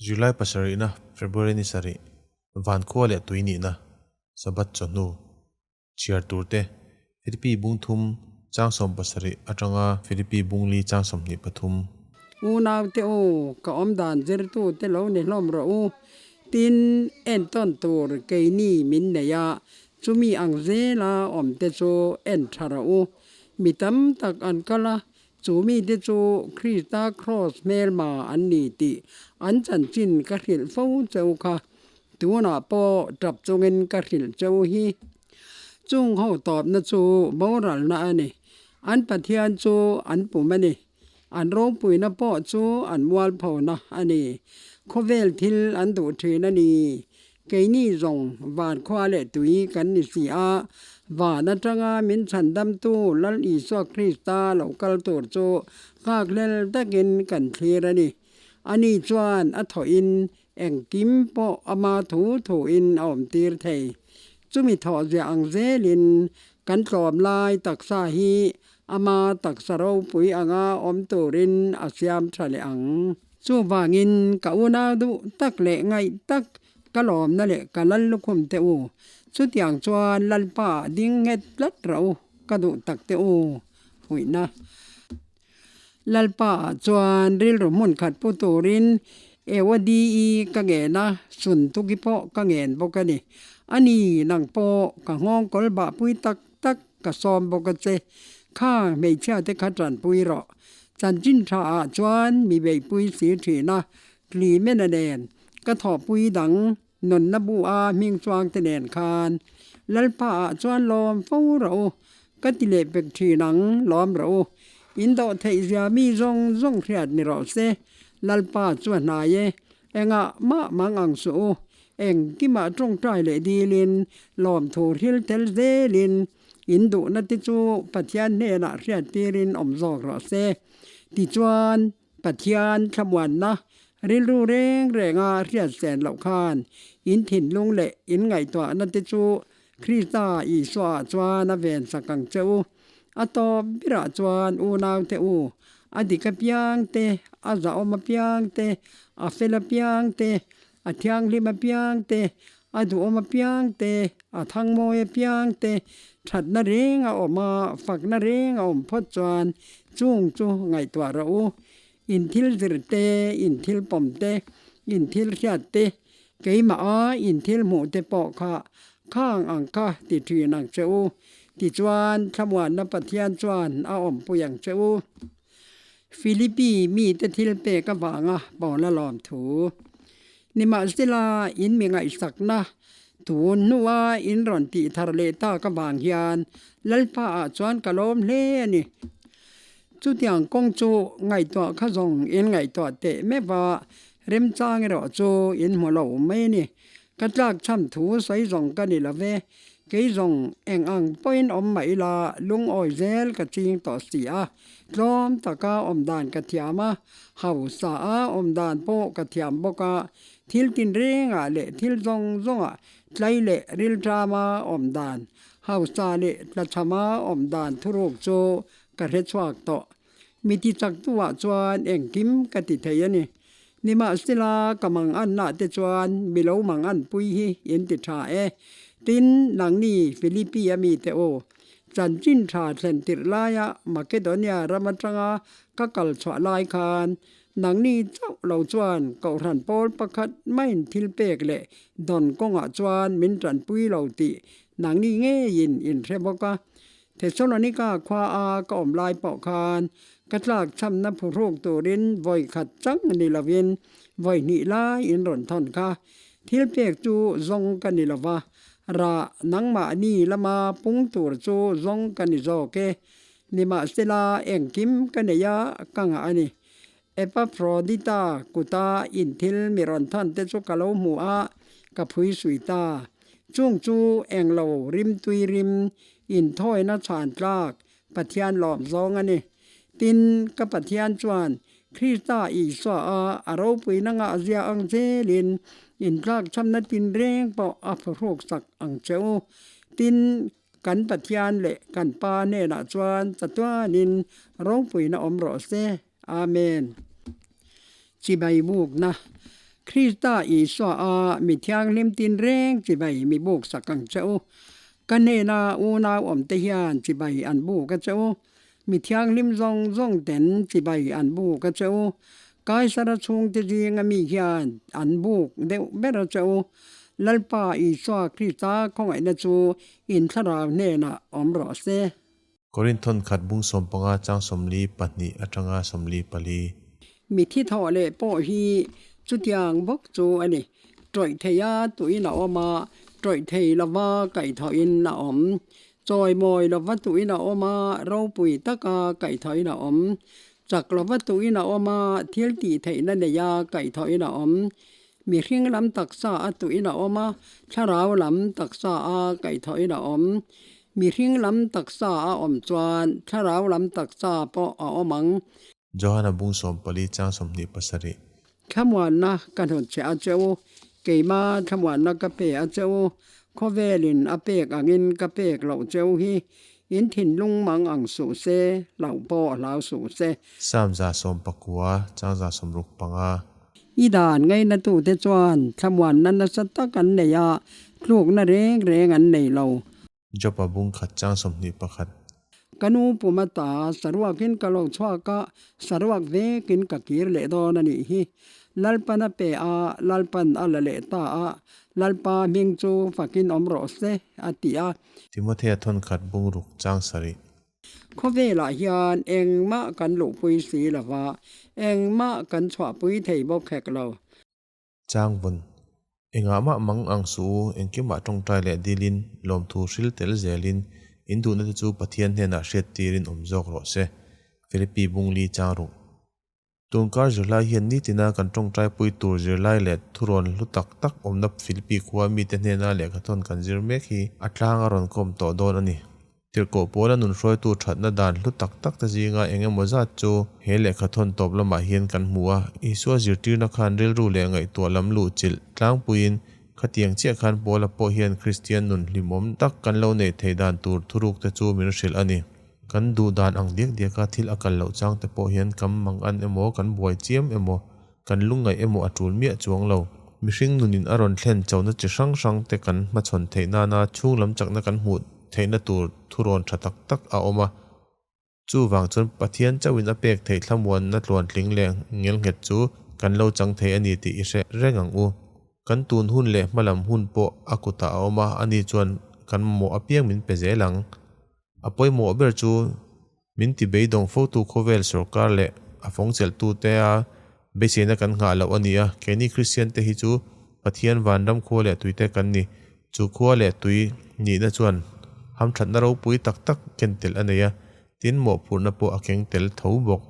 July pasarihna, February ni sarih, Vankhua leh tui nihna, Sabbath chawhnu, chhiar turte, Philippi bung thum chang 70 atanga Philippi bung li chang 23. Unaute u, ka awmdan zirtute lo ni hlawm rawh u. Tin, entawn tur keini min nei a, chumi ang zela awmte chu en tha rawh u. Mi tam tak an kal a, Chu mite chu Krista kraws hmelma an ni tih an chanchin ka hrilh fo cheu kha. Tunah pawh tap chungin ka hrilh cheu hi. Chung ho tawpna chu boralna a ni. An Pathian chu an pum a ni. An ropuina pawh chu an mualphona a ni. Khawvel thil an duh thin a ni. Keini zawng van khua leh tui kan ni si a, van atanga min chhandamtu Lal Isua Krista lo kal tur chu nghakhlel takin kan thlir a ni. Ani chuan a thawhin engkim pawh ama thu thuin a awmtir thei. Chumi thawhziah ang zelin kan tlawm lai taksa hi ama taksa ropui anga awm turin a siam tha leh ang. Chuvangin ka unau duh tak leh ngaih tak ka lawmna leh ka lal lukhum te u, chutiang chuan Lalpa ding nghet tlat rawh u, ka duh tak te u, huihna. Lalpa ah chuan rilru hmun khat pu turin Ewadii ka ngen a, Suntuki pawh ka ngen bawk a ni. Ani nang pawh ka nghawng kawl bahpui tak tak ka sawm bawk a che. Kha hmeichhia te kha tanpui rawh. Chanchin tha ah chuan mi beihpui si thin a, Clemena nen ka thawhpui dang nunna bu a hming chuang te nen khan Lalpa ah chuan lawm fo rawh u, ka ti leh pek thin ang lawm rawh u. In dawh theih zia mi zawng zawng hriat ni rawh se, Lalpa chu a hnai e, engah mah mang ang suh u, engkimah tawngtai leh dilin lawmthu hril tel zelin In duhna te chu Pathian hnenah hriattirin awm zawk rawh se. Tichuan, Pathian thlamuanna rilru reng renga hriatsen loh khan in thinlung leh in ngaihtuahna te chu Krista Isua chuan a vensak ang che u. A tawp berah chuan unaute u, a dik apiang te, a zahawm apiang te, a fel apiang te, A thianghlim apiang te, a duhawm apiang te, a thangmawi apiang te, thatna reng a awm a, fakna reng a awm phawt chuan chung chu ngaihtuah rawh u. In thil zir te, in thil pawm te, in thil hriat te, keimah a in thil hmuh te pawh kha khang ang kha ti thin ang che u. Tichuan thlamuanna Pathian chuan a awmpui ang che u. Philippi mite thil pek avanga Paula lawm thu. Nimahsela, in mi ngaihsakna tun hnua in rawn tih thar leh tak avang hian Lalpa ah chuan ka lawm hle a ni. Chutiang kawng chu ngaihtuah kha zawng in ngaihtuah teh meuh va, remchang erawh chu in hmu lo mai a ni. Ka tlak chhan thu sawi zawng ka ni lo ve. Kei zawng eng ang pawhin awm mah ila lungawi zel ka ching tawh si a, tlawm taka awm dan ka thiam a, hausa a awm dan pawh ka thiam bawk a, thil tinrengah leh thil zawng zawngah tlai leh rilṭama awm dan, hausa leh tlachhama awm dan thuruk chu ka hre chhuak tawh. Mi ti chaktuah chuan engkim ka ti thei a ni. Nimahsela, ka manganna te chuan mi lo manganpui hi in ti tha e. Tin, nangni Philippi a mite u, chanchin tha thlen tirh laia Makedonia ram atanga ka kal chhuah lai khan, nangni chauh lo chuan Kohhran pawl pakhat maiin thil pek leh dawn kawngah chuan min tanpui lo tih nangni ngeiin in hre bawk a. Thesalonika khua a ka awm lai pawh khan ka tlak chhamna phuhruk turin vawi khat chang ni lovin vawi hnih lai in rawn thawn kha. Thil pek chu zawng ka ni lova, rah nangmahni lama pung tur chu zawng ka ni zawk e. Nimahsela engkim ka nei a, ka ngah a ni. Epafrodita kuta in thil mi rawn thawn te chu ka lo hmu a, ka phui sui ta. Chung chu englo rimtui rim inthawina chhan tlak Pathian lawm zawng a ni. Tin, ka Pathian chuan Krista Isua a a ropuina ngah zia ang zelin intlak chhamna tinreng pawh a phuhruk sak ang che u. Tin, kan Pathian leh kan Pa hnenah chuan chatuanin ropuina awm rawh se. Amen. Chibai bukna. Krista Isua a mi thianghlim tinreng chibai mi buk sak ang che u. Ka hnena unau awmte hian chibai an buk a che u. Mi thianghlim zawng zawng ten chibai an buk a che u. Kaisara chhungte zinga mi hian an buk deuh ber a che u. Lalpa Isua Krista khawngaihna chu in thlarau hnenah awm rawh se. Korinth thawnkhat bung 15 chang 42 atanga 44. Mithi thawh leh pawh hi chutiang bawk chu a ni. Tawih theia tuin a awm a, tawih thei lova kaihthawhin a awm. Chawimawi lova tuin a awm a, ropui taka kaihthawhin a awm. Chak lova tuin a awm a, thil tih theihna neia kaihthawhin a awm. Mihring lam taksa a tuin a awm a, thlarau lam taksa a kaihthawhin a awm. Mihring lam taksa a awm chuan thlarau lam taksa pawh a awm ang. Johana bung 14 chang 27. Thlamuanna ka hnut che a che u, keima thlamuanna ka pe a che u, khawvelin a pek angin ka pek loh che u hi, in thinlung mang ang suh se, hlauh pawh hlau suh se. Psalm 119 chang 65. I dan ngainatute chuan thlamuanna nasa tak an nei a, tlukna reng reng an nei lo. Jopa bung khat chang 21. Ka nu pum ata saruakin ka lo chhuak a, saruak vekin ka kir leh dawn a nih hi. Lalpan a pe a, Lalpan a la leh ta a, Lalpa hming chu fakin awm rawh se, a ti a. Timothea thawnkhat bung ruk chang sarih. Khawvelah hian engmah kan luhpui si lo va, engmah kan chhuahpui thei bawk hek lo. Chang vawn. Engah mah mang ang suh u, engkimah tawngtai leh dilin, lawmthu hril tel zelin, in duhna te chu Pathian hnenah hriat tirin awm zawk rawh se. Philippi bungli chang ruk. Tunkar zirlai hian nitina kan tawngtaipui tur zirlai leh thurawn hlu tak tak awmna Philippi khua mite hnena lehkhathawn kan zir mek hi a tlang a rawn kawm tawh dawn a ni. Tirhkoh pawla nun hruaitu thatna dan hlu tak tak te zinga eng emaw zat chu he lehkhathawn tawp lamah hian kan hmu a. Isua zirtirna khan rilru leh ngaihtuah lam luh chilh tlangpuiin khatiang chiah khan Paula pawh hian Kristian nun hlimawm tak kan lo neih theih dan tur thuruk te chu min hrilh a ni. Kan duh dan ang diak diaka thil a kal loh chang te pawh hian kam mang an emaw kan buai chiam emaw Kan lungngaih emaw a tul miah chuang lo. Mihring nunin a rawn thlen chona chi hrang hrang te kan hmachhawn theih nana chhung lam chakna kan hmuh theihna tur thurawn tha tak tak a awm a. Chuvang chuan Pathian chauhin a pek theih thlamuanna tluantling leh ngelnghet chu kan lo chang thei a ni tih i hre reng ang u. Kan tun hun leh hmalam hun pawh a kutah a awm a, ani chuan kan mamawh apiang min pe zel ang. A pawimawh ber chu Min ti beidawng fotu khawvel sorkar leh a fawngchelhtute a beiseina kan nghah loh a ni a, keini Kristian te hi chu Pathian vanram khua leh tuite kan ni. Chu khua leh tui nihna chuan hamthatna ropui tak tak ken tel a nei a, tin mawhphurhna pawh a keng tel tho bawk.